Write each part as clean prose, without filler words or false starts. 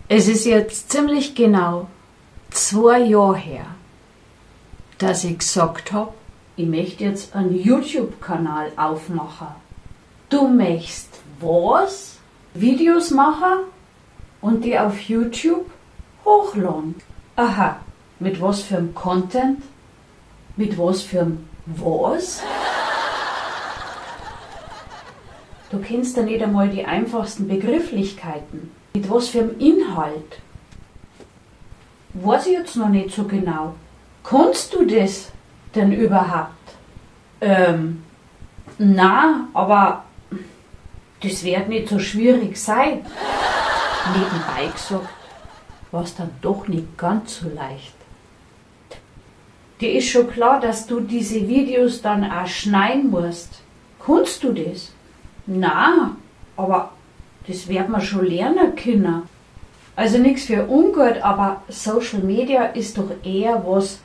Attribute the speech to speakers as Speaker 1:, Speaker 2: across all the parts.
Speaker 1: Es ist jetzt ziemlich genau 2 Jahre her, dass ich gesagt hab, ich möchte jetzt einen YouTube-Kanal aufmachen. Du möchtest was? Videos machen und die auf YouTube hochladen. Aha, mit was für einem Content? Mit was für einem was? Du kennst ja nicht einmal die einfachsten Begrifflichkeiten. Mit was für einem Inhalt? Weiß ich jetzt noch nicht so genau. Kannst du das denn überhaupt? Na, aber das wird nicht so schwierig sein. Nebenbei gesagt, war es dann doch nicht ganz so leicht. Dir ist schon klar, dass du diese Videos dann auch schneiden musst. Kannst du das? Na, aber das wird man schon lernen können. Also nichts für ungut, aber Social Media ist doch eher was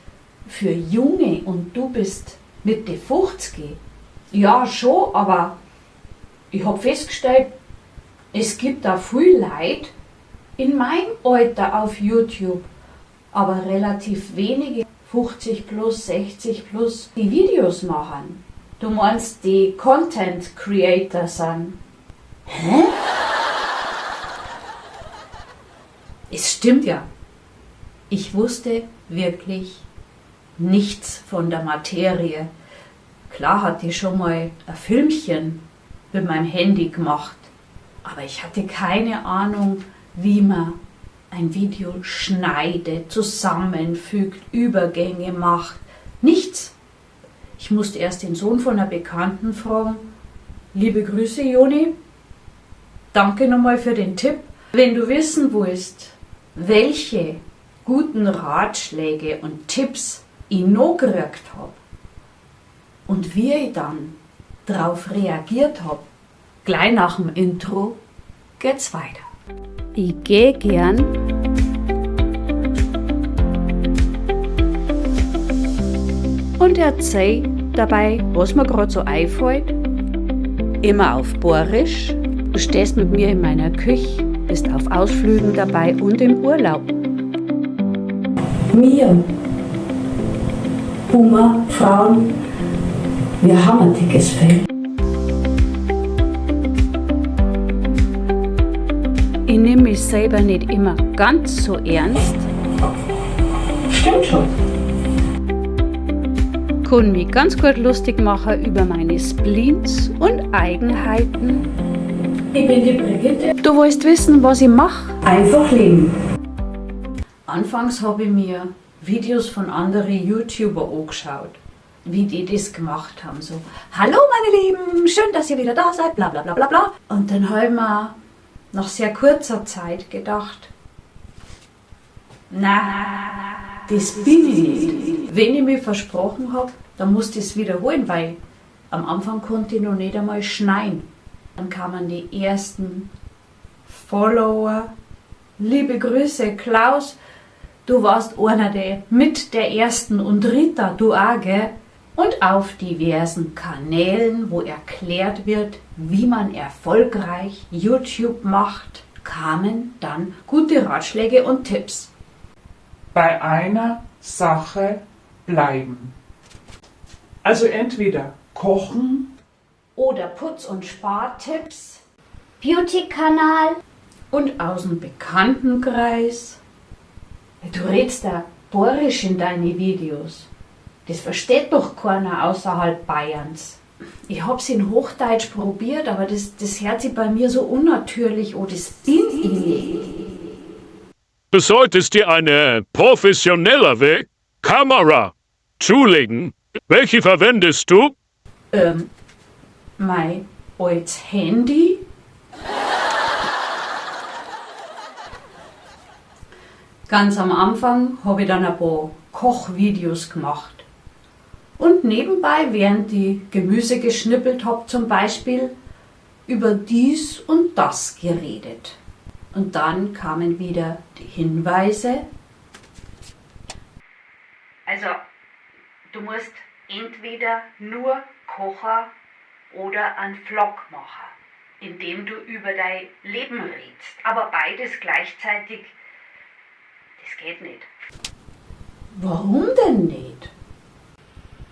Speaker 1: für Junge und du bist Mitte 50. Ja, schon, aber ich hab festgestellt, es gibt da viel Leute in meinem Alter auf YouTube, aber relativ wenige 50 plus, 60 plus, die Videos machen. Du meinst, die Content Creator sind? Hä? Es stimmt ja. Ich wusste wirklich nichts von der Materie. Klar hatte ich schon mal ein Filmchen mit meinem Handy gemacht, aber ich hatte keine Ahnung, wie man ein Video schneidet, zusammenfügt, Übergänge macht. Nichts. Ich musste erst den Sohn von einer Bekannten fragen. Liebe Grüße, Joni. Danke nochmal für den Tipp. Wenn du wissen willst, welche guten Ratschläge und Tipps ich noch gekriegt hab und wie ich dann darauf reagiert hab, gleich nach dem Intro geht's weiter. Ich geh gern und erzähl dabei, was mir grad so einfällt. Immer auf Boarisch. Du stehst mit mir in meiner Küche, bist auf Ausflügen dabei und im Urlaub.
Speaker 2: Mir, Boomer, Frauen, wir haben ein dickes Fell.
Speaker 1: Ich nehme mich selber nicht immer ganz so ernst.
Speaker 2: Stimmt schon.
Speaker 1: Kann mich ganz gut lustig machen über meine Spleens und Eigenheiten.
Speaker 2: Ich bin die Brigitte.
Speaker 1: Du willst wissen, was ich mache?
Speaker 2: Einfach leben.
Speaker 1: Anfangs habe ich mir Videos von anderen YouTuber angeschaut, wie die das gemacht haben. So, hallo meine Lieben, schön, dass ihr wieder da seid, bla bla bla bla bla. Und dann habe ich mir nach sehr kurzer Zeit gedacht, na, das bin ich nicht. Wenn ich mir versprochen hab, dann muss ich das wiederholen, weil am Anfang konnte ich noch nicht einmal schneien. Dann kamen die ersten Follower. Liebe Grüße, Klaus. Du warst einer der mit der ersten und Rita, du auch, gell? Und auf diversen Kanälen, wo erklärt wird, wie man erfolgreich YouTube macht, kamen dann gute Ratschläge und Tipps.
Speaker 3: Bei einer Sache bleiben. Also entweder kochen
Speaker 1: oder Putz- und Spartipps,
Speaker 4: Beauty-Kanal
Speaker 1: und aus dem Bekanntenkreis. Du redst da boarisch in deine Videos. Das versteht doch keiner außerhalb Bayerns. Ich hab's in Hochdeutsch probiert, aber das hört sich bei mir so unnatürlich an. Das bin ich nicht.
Speaker 5: Du solltest dir eine professionellere Kamera zulegen. Welche verwendest du?
Speaker 1: Mein altes Handy. Ganz am Anfang hab ich dann ein paar Kochvideos gemacht. Und nebenbei, während ich Gemüse geschnippelt hab zum Beispiel, über dies und das geredet. Und dann kamen wieder die Hinweise. Also, du musst entweder nur Kocher oder einen Vlog machen. in dem du über dein Leben redst. Aber beides gleichzeitig, das geht nicht. Warum denn nicht?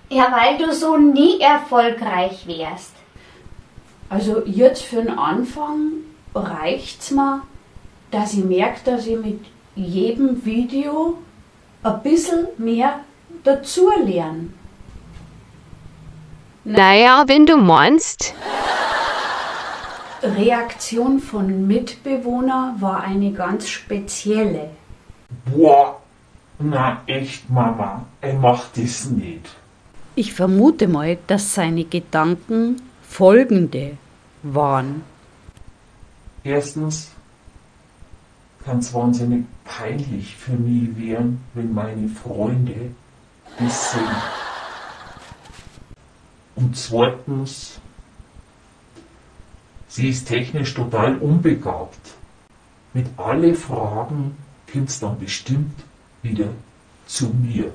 Speaker 4: Ja, weil du so nie erfolgreich wärst.
Speaker 1: Also jetzt für den Anfang reicht's mir, dass ich merke, dass ich mit jedem Video ein bisschen mehr dazu lerne.
Speaker 6: Naja, wenn du meinst.
Speaker 1: Reaktion von Mitbewohner war eine ganz spezielle.
Speaker 3: Boah, na echt, Mama, er macht das nicht.
Speaker 1: Ich vermute mal, dass seine Gedanken folgende waren.
Speaker 3: Erstens kann es wahnsinnig peinlich für mich werden, wenn meine Freunde das sehen. Und zweitens, sie ist technisch total unbegabt. Mit alle Fragen kommt's dann bestimmt wieder zu mir.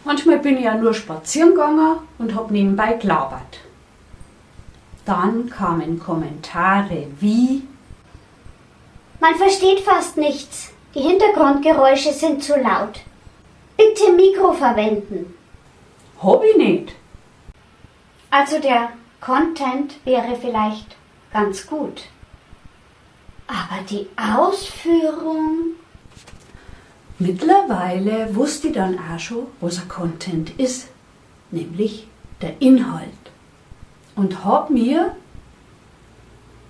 Speaker 1: Manchmal bin ich ja nur spazieren gegangen und hab nebenbei gelabert. Dann kamen Kommentare wie:
Speaker 4: Man versteht fast nichts. Die Hintergrundgeräusche sind zu laut. Bitte Mikro verwenden.
Speaker 1: Hab ich nicht.
Speaker 4: Also der Content wäre vielleicht ganz gut. Aber die Ausführung.
Speaker 1: Mittlerweile wusste ich dann auch schon, was ein Content ist, nämlich der Inhalt. Und hab mir,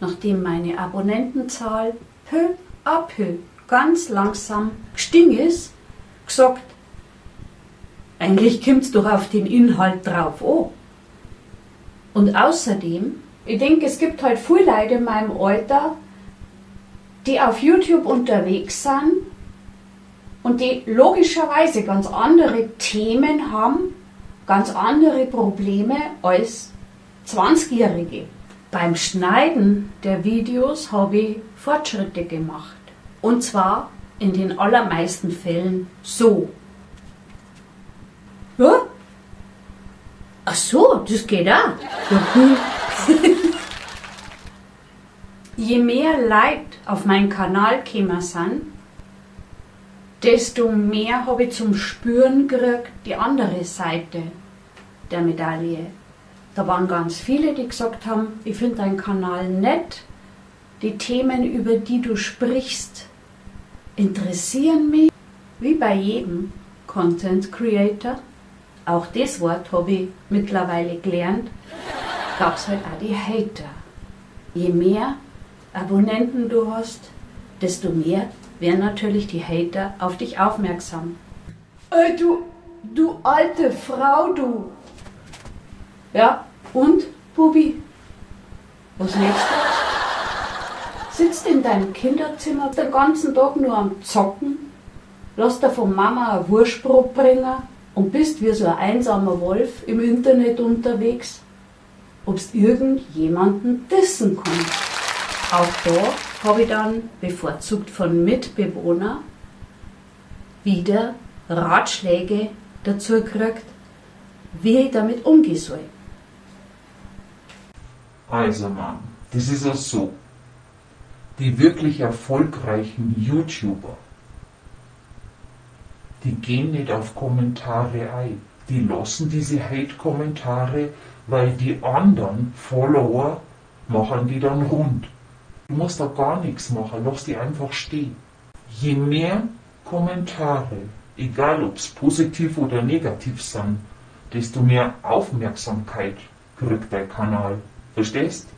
Speaker 1: nachdem meine Abonnentenzahl peu à peu ganz langsam gestiegen ist, gesagt, eigentlich kommt's doch auf den Inhalt drauf an. Und außerdem, ich denke, es gibt halt viele Leute in meinem Alter, die auf YouTube unterwegs sind und die logischerweise ganz andere Themen haben, ganz andere Probleme als 20-Jährige. Beim Schneiden der Videos habe ich Fortschritte gemacht. Und zwar in den allermeisten Fällen so. Ja? Ach so, das geht auch. Ja, cool. Je mehr Leute auf meinen Kanal gekommen sind, desto mehr habe ich zum Spüren gekriegt, die andere Seite der Medaille. Da waren ganz viele, die gesagt haben, ich finde deinen Kanal nett, die Themen, über die du sprichst, interessieren mich, wie bei jedem Content Creator. Auch das Wort habe ich mittlerweile gelernt, gab's halt auch die Hater. Je mehr Abonnenten du hast, desto mehr werden natürlich die Hater auf dich aufmerksam. Ey, du alte Frau, du! Ja, und, Bubi? Was nächstes? Sitzt in deinem Kinderzimmer den ganzen Tag nur am Zocken, lass dir von Mama ein Wurstbrot bringen und bist wie so ein einsamer Wolf im Internet unterwegs, ob's irgendjemanden dissen kann. Auch da habe ich dann, bevorzugt von Mitbewohnern, wieder Ratschläge dazu gekriegt, wie ich damit umgehen soll.
Speaker 3: Also Mann, das ist ja so. Die wirklich erfolgreichen YouTuber, die gehen nicht auf Kommentare ein. Die lassen diese Hate-Kommentare, weil die anderen Follower machen die dann rund. Du musst da gar nichts machen, lass die einfach stehen. Je mehr Kommentare, egal ob's positiv oder negativ sind, desto mehr Aufmerksamkeit kriegt dein Kanal. Verstehst?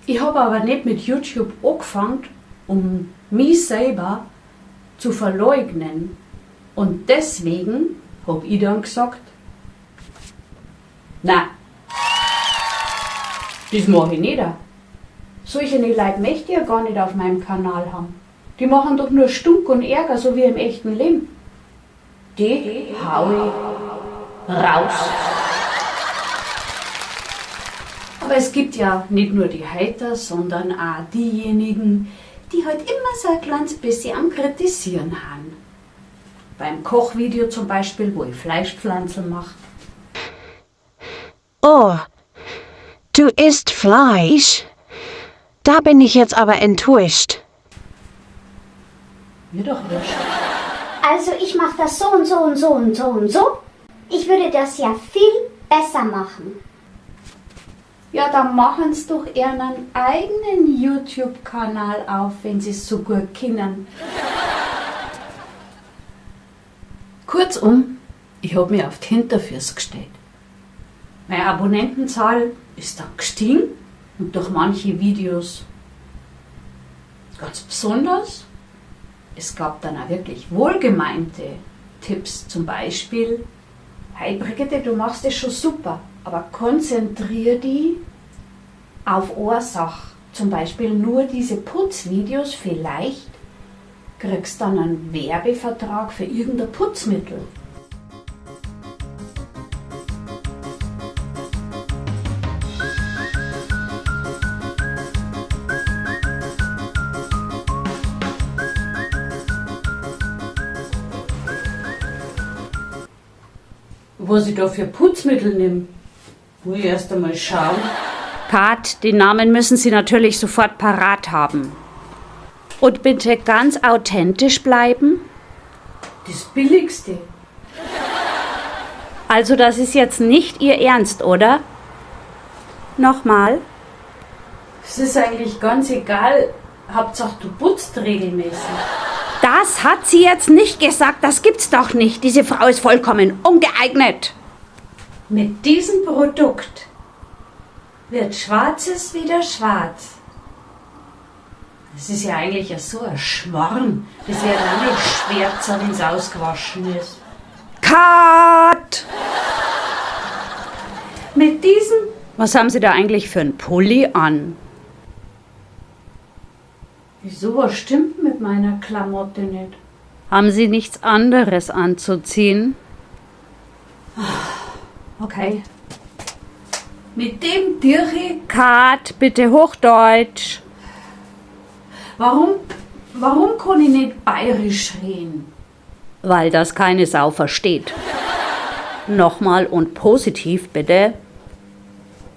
Speaker 1: Ich habe aber nicht mit YouTube angefangen, um mich selber zu verleugnen. Und deswegen hab ich dann gesagt, na, das mach ich nicht. Solche Leute möchte ich ja gar nicht auf meinem Kanal haben. Die machen doch nur Stunk und Ärger, so wie im echten Leben. Die hau ich raus. Aber es gibt ja nicht nur die Hater, sondern auch diejenigen, die halt immer so ein kleines bisschen am Kritisieren haben. Beim Kochvideo zum Beispiel, wo ich Fleischpflanzen mache.
Speaker 7: Oh, Du isst Fleisch? Da bin ich jetzt aber enttäuscht.
Speaker 1: Mir doch wurscht.
Speaker 4: Also ich mache das so und so und so und so und so. Ich würde das ja viel besser machen.
Speaker 1: Ja, dann machen's doch ihren eigenen YouTube-Kanal auf, wenn sie's so gut kennen. Kurzum, ich hab mich auf die Hinterfüße gestellt. Meine Abonnentenzahl ist dann gestiegen und durch manche Videos ganz besonders. Es gab dann auch wirklich wohlgemeinte Tipps, zum Beispiel: Hey Brigitte, du machst es schon super, aber konzentrier dich auf Ursache. Zum Beispiel nur diese Putzvideos, vielleicht kriegst dann einen Werbevertrag für irgendein Putzmittel. Was ich da für Putzmittel nehme, muss ich erst einmal schauen.
Speaker 8: Kat, den Namen müssen Sie natürlich sofort parat haben. Und bitte ganz authentisch bleiben.
Speaker 1: Das Billigste.
Speaker 8: Also das ist jetzt nicht Ihr Ernst, oder? Nochmal.
Speaker 1: Es ist eigentlich ganz egal, Hauptsache du putzt regelmäßig.
Speaker 8: Das hat sie jetzt nicht gesagt, das gibt's doch nicht. Diese Frau ist vollkommen ungeeignet.
Speaker 1: Mit diesem Produkt wird Schwarzes wieder schwarz. Das ist ja eigentlich ja so ein Schmarrn. Das wird auch nicht schwärzer, wenn's ausgewaschen ist.
Speaker 8: Cut!
Speaker 1: Mit diesem...
Speaker 8: Was haben Sie da eigentlich für einen Pulli an?
Speaker 1: Wieso, was stimmt mit meiner Klamotte nicht?
Speaker 8: Haben Sie nichts anderes anzuziehen?
Speaker 1: Okay. Mit dem Dirchi...
Speaker 8: Kat, bitte Hochdeutsch.
Speaker 1: Warum kann ich nicht bayerisch reden?
Speaker 8: Weil das keine Sau versteht. Nochmal und positiv bitte.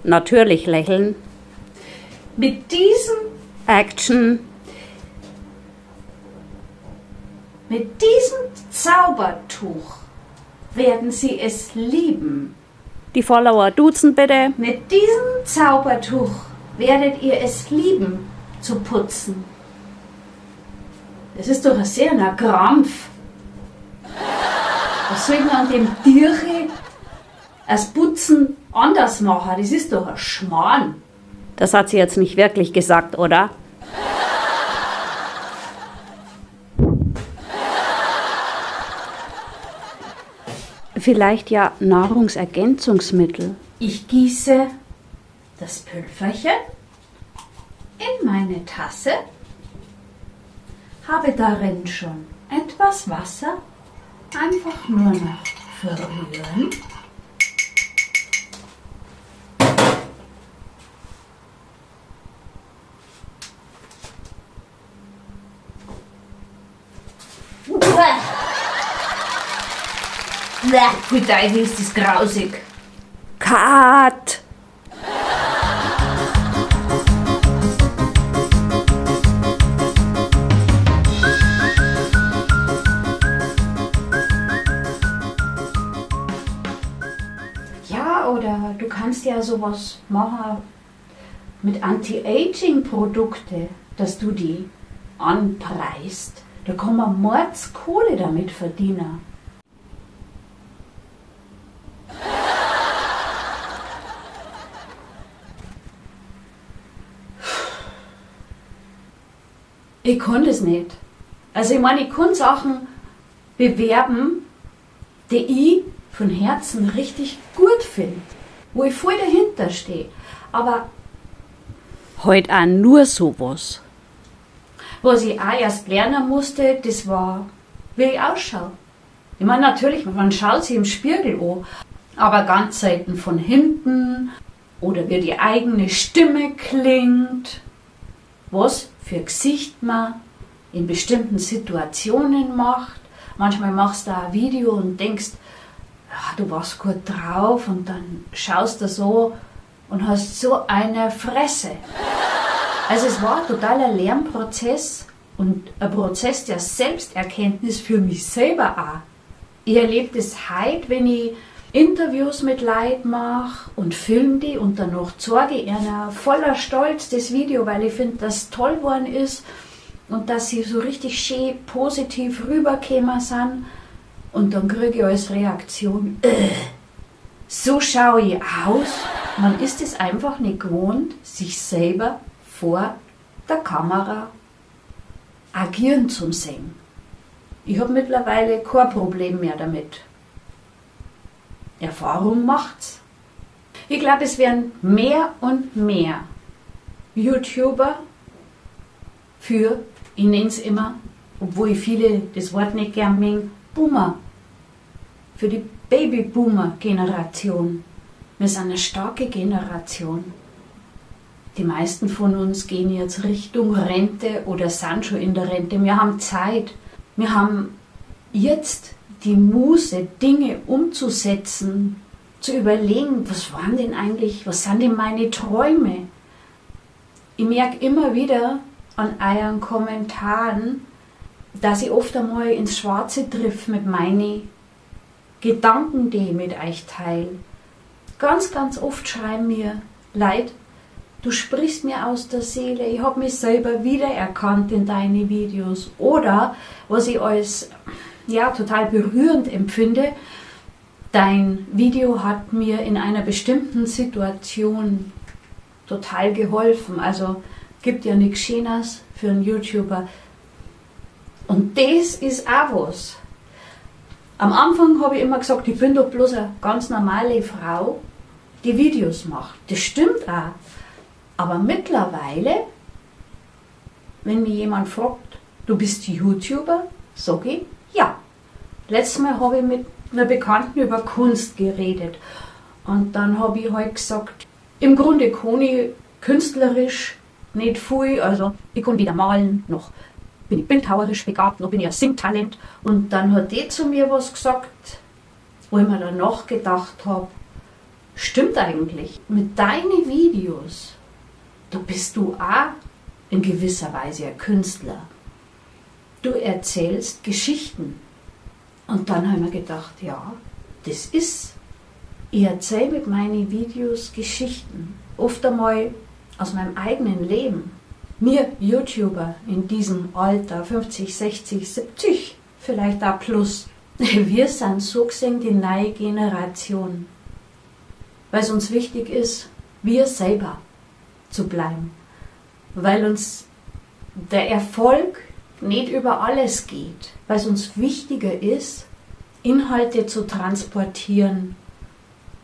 Speaker 8: Natürlich lächeln.
Speaker 1: Mit diesem
Speaker 8: Action.
Speaker 1: Mit diesem Zaubertuch werden Sie es lieben.
Speaker 8: Die Follower duzen bitte.
Speaker 1: Mit diesem Zaubertuch werdet ihr es lieben, zu putzen. Das ist doch ein sehr ein Krampf. Was soll ich denn an dem Dirche das Putzen anders machen? Das ist doch ein Schmarrn.
Speaker 8: Das hat sie jetzt nicht wirklich gesagt, oder? Vielleicht ja Nahrungsergänzungsmittel.
Speaker 1: Ich gieße das Pülverchen in meine Tasse, habe darin schon etwas Wasser, einfach nur noch verrühren. Bäh, pfui Teufel, ist das grausig.
Speaker 8: Kat!
Speaker 1: Ja, oder du kannst ja sowas machen mit Anti-Aging-Produkte, dass du die anpreist. Da kann man Mordskohle damit verdienen. Ich kann das nicht. Also ich meine, ich kann Sachen bewerben, die ich von Herzen richtig gut finde, wo ich voll dahinter stehe. Aber
Speaker 8: Heut auch nur sowas.
Speaker 1: Was ich auch erst lernen musste, das war, wie ich ausschaue. Ich meine, natürlich, man schaut sich im Spiegel an, aber ganz selten von hinten oder wie die eigene Stimme klingt, was für Gesicht man in bestimmten Situationen macht. Manchmal machst du ein Video und denkst, ja, du warst gut drauf und dann schaust du so und hast so eine Fresse. Also es war ein totaler Lernprozess und ein Prozess der Selbsterkenntnis für mich selber auch. Ich erlebe das heute, wenn ich Interviews mit Leuten mache und film die und danach zeige ich ihnen voller Stolz das Video, weil ich finde, dass es toll geworden ist und dass sie so richtig schön positiv rübergekommen sind. Und dann kriege ich als Reaktion, so schaue ich aus. Man ist es einfach nicht gewohnt, sich selber vor der Kamera agieren zu sehen. Ich habe mittlerweile kein Problem mehr damit. Erfahrung macht's. Ich glaube, es werden mehr und mehr YouTuber für, ich nenne es immer, obwohl ich viele das Wort nicht gern mögen, Boomer. Für die Babyboomer-Generation. Wir sind eine starke Generation. Die meisten von uns gehen jetzt Richtung Rente oder sind schon in der Rente. Wir haben Zeit. Wir haben jetzt die Muße, Dinge umzusetzen, zu überlegen, was waren denn eigentlich, was sind denn meine Träume? Ich merke immer wieder an euren Kommentaren, dass ich oft einmal ins Schwarze triff mit meinen Gedanken, die ich mit euch teile. Ganz, ganz oft schreiben mir Leute, du sprichst mir aus der Seele, ich hab mich selber wiedererkannt in deine Videos. Oder, was ich als total berührend empfinde, dein Video hat mir in einer bestimmten Situation total geholfen. Also gibt ja nichts Schöneres für einen YouTuber. Und das ist auch was. Am Anfang habe ich immer gesagt, ich bin doch bloß eine ganz normale Frau, die Videos macht. Das stimmt auch. Aber mittlerweile, wenn mich jemand fragt, du bist YouTuber, sag ich, ja. Letztes Mal habe ich mit einer Bekannten über Kunst geredet. Und dann habe ich halt gesagt, im Grunde kann ich künstlerisch nicht viel, also ich kann weder malen, noch bin ich bildhauerisch begabt, noch bin ich ein Singtalent. Und dann hat die zu mir was gesagt, wo ich mir dann nachgedacht hab, stimmt eigentlich, mit deinen Videos, da bist du auch in gewisser Weise ein Künstler. Du erzählst Geschichten. Und dann habe ich mir gedacht, ja, das ist, ich erzähle mit meinen Videos Geschichten. Oft einmal aus meinem eigenen Leben. Mir YouTuber in diesem Alter, 50, 60, 70, vielleicht auch plus, wir sind so gesehen die neue Generation. Weil es uns wichtig ist, wir selber zu bleiben. Weil uns der Erfolg nicht über alles geht. Weil es uns wichtiger ist, Inhalte zu transportieren,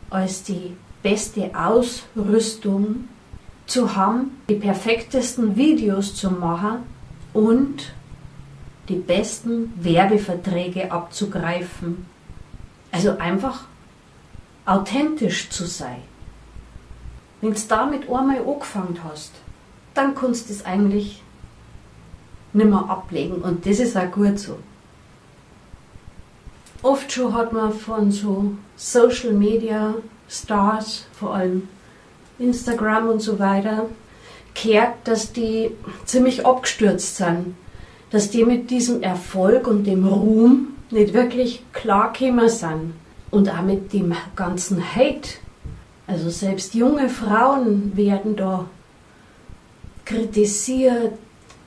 Speaker 1: als die beste Ausrüstung zu haben, die perfektesten Videos zu machen und die besten Werbeverträge abzugreifen. Also einfach authentisch zu sein. Wenn du damit einmal angefangen hast, dann kannst du es eigentlich nimmer ablegen und das ist auch gut so. Oft schon hat man von so Social Media Stars, vor allem Instagram und so weiter, gehört, dass die ziemlich abgestürzt sind, dass die mit diesem Erfolg und dem Ruhm nicht wirklich klargekommen sind und auch mit dem ganzen Hate. Also selbst junge Frauen werden da kritisiert,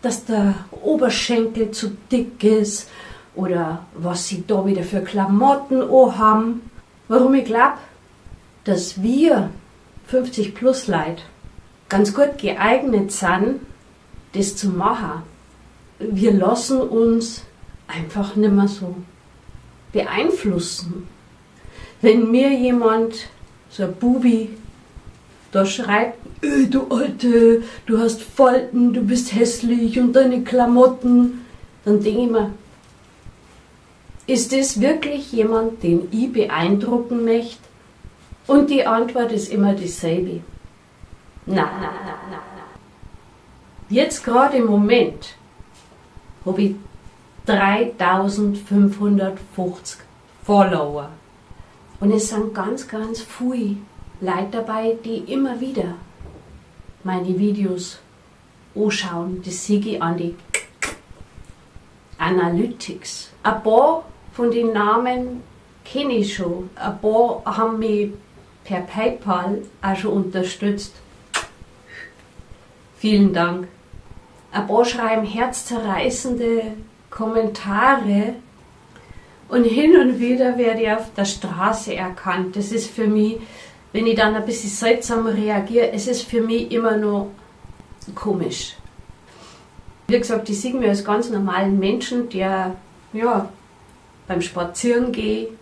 Speaker 1: dass der Oberschenkel zu dick ist oder was sie da wieder für Klamotten haben. Warum ich glaub, dass wir 50 plus Leute ganz gut geeignet sind, das zu machen. Wir lassen uns einfach nicht mehr so beeinflussen. Wenn mir jemand, so ein Bubi, da schreibt, du Alte, du hast Falten, du bist hässlich und deine Klamotten, dann denke ich mir, ist das wirklich jemand, den ich beeindrucken möchte? Und die Antwort ist immer dieselbe. Nein, nein, nein, nein, nein. Jetzt gerade im Moment habe ich 3550 Follower. Und es sind ganz, ganz viele Leute dabei, die immer wieder meine Videos anschauen. Das sehe ich an die Analytics. Ein paar von den Namen kenne ich schon. Ein paar haben mich per PayPal auch schon unterstützt. Vielen Dank. Ein paar schreiben herzzerreißende Kommentare und hin und wieder werde ich auf der Straße erkannt. Das ist für mich, wenn ich dann ein bisschen seltsam reagiere, es ist für mich immer noch komisch. Wie gesagt, ich sehe mich als ganz normalen Menschen, der ja, beim Spazierengehen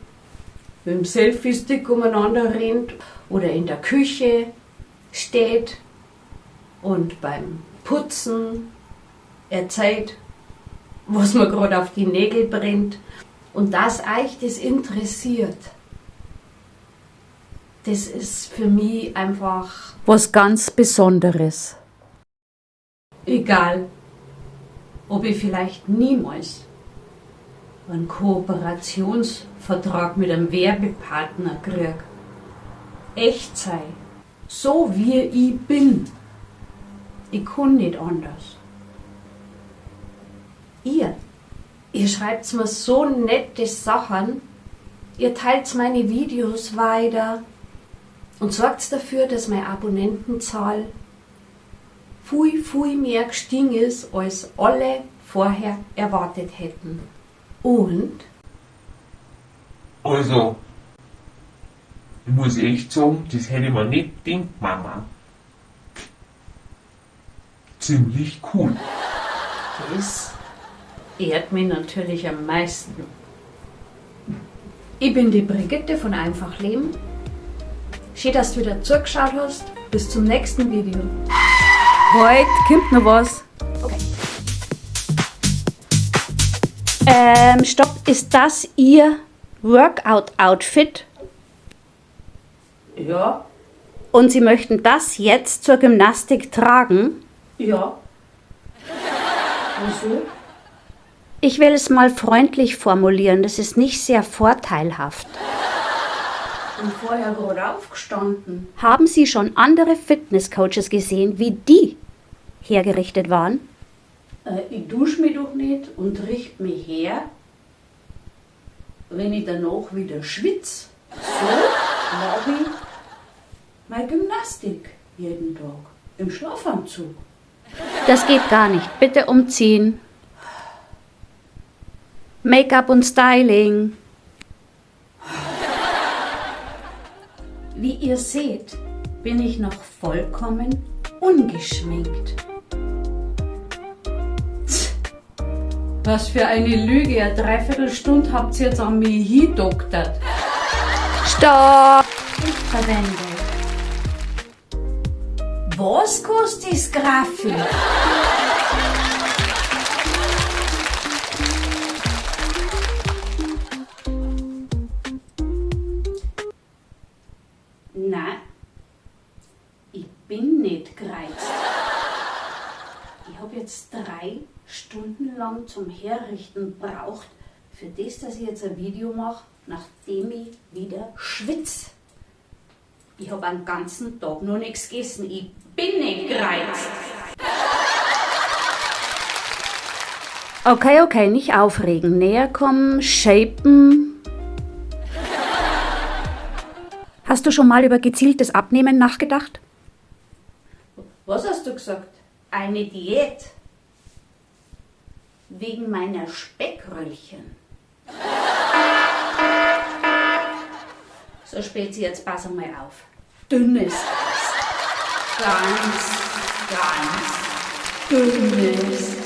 Speaker 1: mit dem Selfie-Stick umeinander rennt oder in der Küche steht und beim Putzen erzählt, was mir gerade auf die Nägel brennt. Und dass euch das interessiert, das ist für mich einfach was ganz Besonderes. Egal, ob ich vielleicht niemals einen Kooperationsvertrag mit einem Werbepartner krieg. Echt sei, so wie ich bin. Ich kann nicht anders. Ihr schreibt mir so nette Sachen, ihr teilt meine Videos weiter und sorgt dafür, dass meine Abonnentenzahl viel, viel mehr gestiegen ist, als alle vorher erwartet hätten. Und?
Speaker 3: Also, ich muss echt sagen, das hätte ich mir nicht gedacht, Mama. Ziemlich cool.
Speaker 1: Das ehrt mich natürlich am meisten. Ich bin die Brigitte von Einfach Leben. Schön, dass du wieder zugeschaut hast. Bis zum nächsten Video. Heute kommt noch was. Okay. Stopp, ist das Ihr Workout-Outfit?
Speaker 2: Ja.
Speaker 8: Und Sie möchten das jetzt zur Gymnastik tragen?
Speaker 2: Ja. Wieso?
Speaker 8: Ich will es mal freundlich formulieren, das ist nicht sehr vorteilhaft.
Speaker 1: Ich bin vorher gerade aufgestanden.
Speaker 8: Haben Sie schon andere Fitnesscoaches gesehen, wie die hergerichtet waren?
Speaker 1: Ich dusche mich doch nicht und richte mich her, wenn ich danach wieder schwitze. So mache ich meine Gymnastik jeden Tag im Schlafanzug.
Speaker 8: Das geht gar nicht. Bitte umziehen. Make-up und Styling. Wie ihr seht, bin ich noch vollkommen ungeschminkt.
Speaker 1: Was für eine Lüge. Eine Dreiviertelstunde habt ihr jetzt an mich hindoktert.
Speaker 8: Stopp!
Speaker 1: Ich verwende. Was kostet das Grafik? Nein, ich bin nicht gereizt. Ich hab jetzt 3 Stunden lang zum Herrichten braucht, für das, dass ich jetzt ein Video mache, nachdem ich wieder schwitz. Ich hab einen ganzen Tag noch nichts gegessen. Ich bin nicht gereizt.
Speaker 8: Okay, okay, nicht aufregen. Näher kommen, shapen. Hast du schon mal über gezieltes Abnehmen nachgedacht?
Speaker 1: Was hast du gesagt? Eine Diät? Wegen meiner Speckröllchen. So, Spezi, jetzt pass einmal auf. Dünnes Eis. Ganz, ganz dünnes